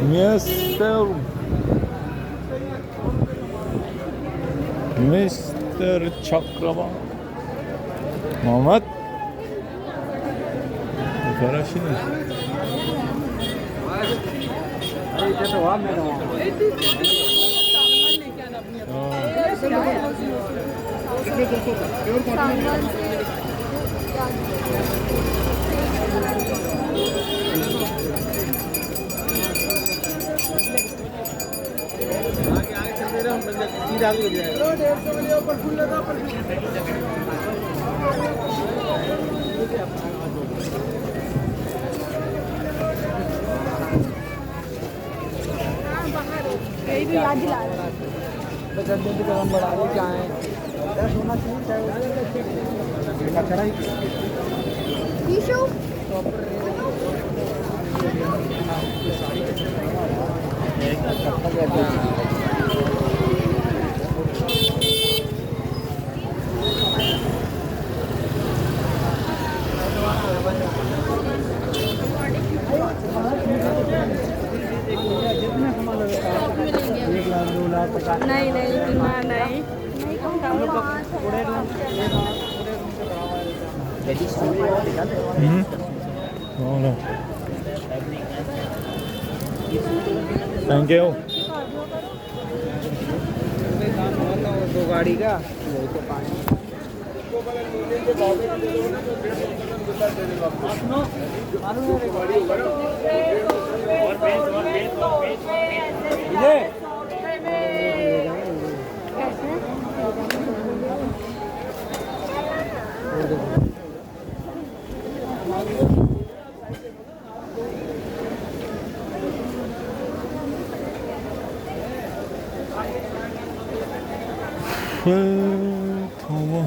Мистер Мистер Чакраба Муҳаммад, 잘하시네. यही भी याद दिला रहा है। जल्दी कदम बढ़ा के क्या है, होना चाहिए। ईशू। 1 लाख, 2 लाख, 50। नहीं नहीं, इतना नहीं। 응? 어, Thank you. दो गाड़ी का लेके पानी। 더워.